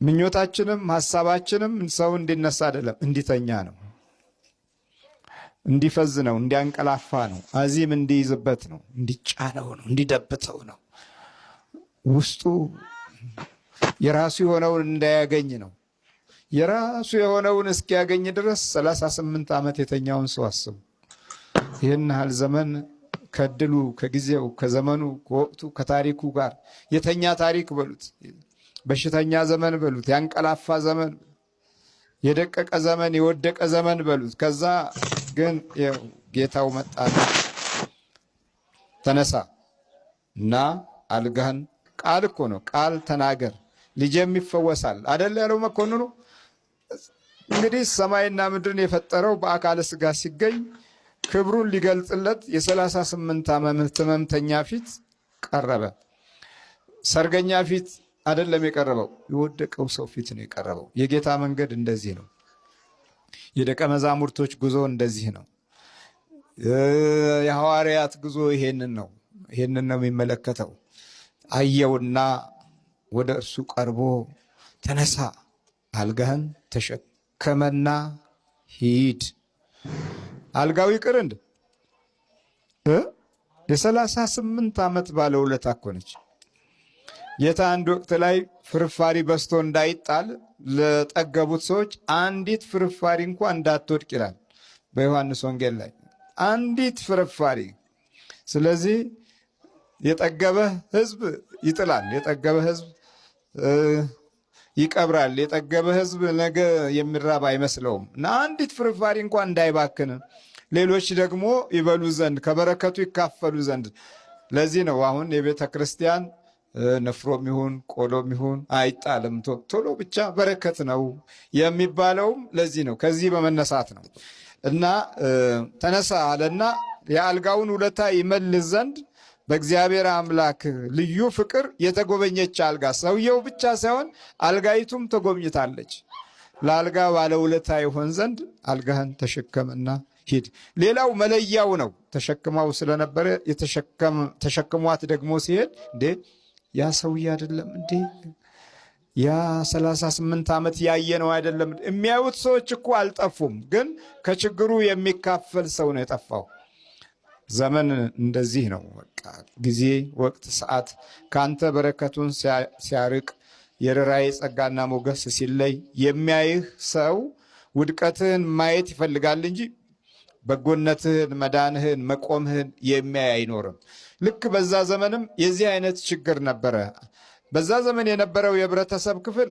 ምኞታችንም ሀሳባችንም ሰው እንዲነሳ አይደለም፣ እንዲተኛ ነው፣ እንዲፈዝ ነው፣ እንዲያንቀላፋ ነው፣ አዚም እንዲይዝበት ነው፣ እንዲጫነው ነው፣ እንዲደብተው ነው። ውስጡ የራሱ የሆነውን እንዳያገኝ ነው። የራሱ የሆነውን እስኪያገኝ ድረስ 38 ዓመት የተኛውን ሰው አስቡ። ይህን ያህል ዘመን ከድሉ ከጊዜው ከዘመኑ ከወቅቱ ከታሪኩ ጋር የተኛ ታሪክ በሉት፣ በሽተኛ ዘመን በሉት፣ ያንቀላፋ ዘመን፣ የደቀቀ ዘመን፣ የወደቀ ዘመን በሉት። ከዛ ግን ጌታው መጣና ተነሳ እና አልጋህን፣ ቃል እኮ ነው፣ ቃል ተናገር ልጄም ይፈወሳል አደል ያለው መኮንኑ። እንግዲህ ሰማይና ምድርን የፈጠረው በአካለ ስጋ ሲገኝ ክብሩን ሊገልጽለት የ38 ዓመት ሕመምተኛ ፊት ቀረበ። ሰርገኛ ፊት አይደለም የቀረበው፣ የወደቀው ሰው ፊት ነው የቀረበው። የጌታ መንገድ እንደዚህ ነው። የደቀ መዛሙርቶች ጉዞ እንደዚህ ነው። የሐዋርያት ጉዞ ይሄንን ነው። ይሄንን ነው የሚመለከተው። አየውና ወደ እርሱ ቀርቦ ተነሳ፣ አልጋህን ተሸከመና ሂድ። አልጋው ይቅር እንደ የ38 ዓመት ባለውለታ እኮ ነች። ጌታ አንድ ወቅት ላይ ፍርፋሪ በዝቶ እንዳይጣል ለጠገቡት ሰዎች አንዲት ፍርፋሪ እንኳ እንዳትወድቅ ይላል በዮሐንስ ወንጌል ላይ አንዲት ፍርፋሪ። ስለዚህ የጠገበ ሕዝብ ይጥላል፣ የጠገበ ሕዝብ ይቀብራል፣ የጠገበ ሕዝብ ነገ የሚራብ አይመስለውም። እና አንዲት ፍርፋሪ እንኳ እንዳይባክን ሌሎች ደግሞ ይበሉ ዘንድ ከበረከቱ ይካፈሉ ዘንድ። ለዚህ ነው አሁን የቤተ ክርስቲያን ንፍሮም ይሁን ቆሎም ይሁን አይጣልም፣ ቶሎ ብቻ በረከት ነው የሚባለውም ለዚህ ነው። ከዚህ በመነሳት ነው። እና ተነሳ አለና የአልጋውን ውለታ ይመልስ ዘንድ በእግዚአብሔር አምላክ ልዩ ፍቅር የተጎበኘች አልጋ፣ ሰውየው ብቻ ሳይሆን አልጋይቱም ተጎብኝታለች። ለአልጋ ባለውለታ ይሆን ዘንድ አልጋህን ተሸከምና ሂድ። ሌላው መለያው ነው። ተሸክማው ስለነበረ ተሸክሟት ደግሞ ሲሄድ እንዴ ያ ሰውዬ አይደለም እንዴ? ያ 38 ዓመት ያየ ነው አይደለም? የሚያዩት ሰዎች እኮ አልጠፉም፣ ግን ከችግሩ የሚካፈል ሰው ነው የጠፋው። ዘመን እንደዚህ ነው። በቃ ጊዜ፣ ወቅት፣ ሰዓት ከአንተ በረከቱን ሲያርቅ የርኅራኄ ጸጋና ሞገስ ሲለይ የሚያይህ ሰው ውድቀትህን ማየት ይፈልጋል እንጂ በጎነትህን፣ መዳንህን፣ መቆምህን የሚያይ አይኖርም። ልክ በዛ ዘመንም የዚህ አይነት ችግር ነበረ። በዛ ዘመን የነበረው የህብረተሰብ ክፍል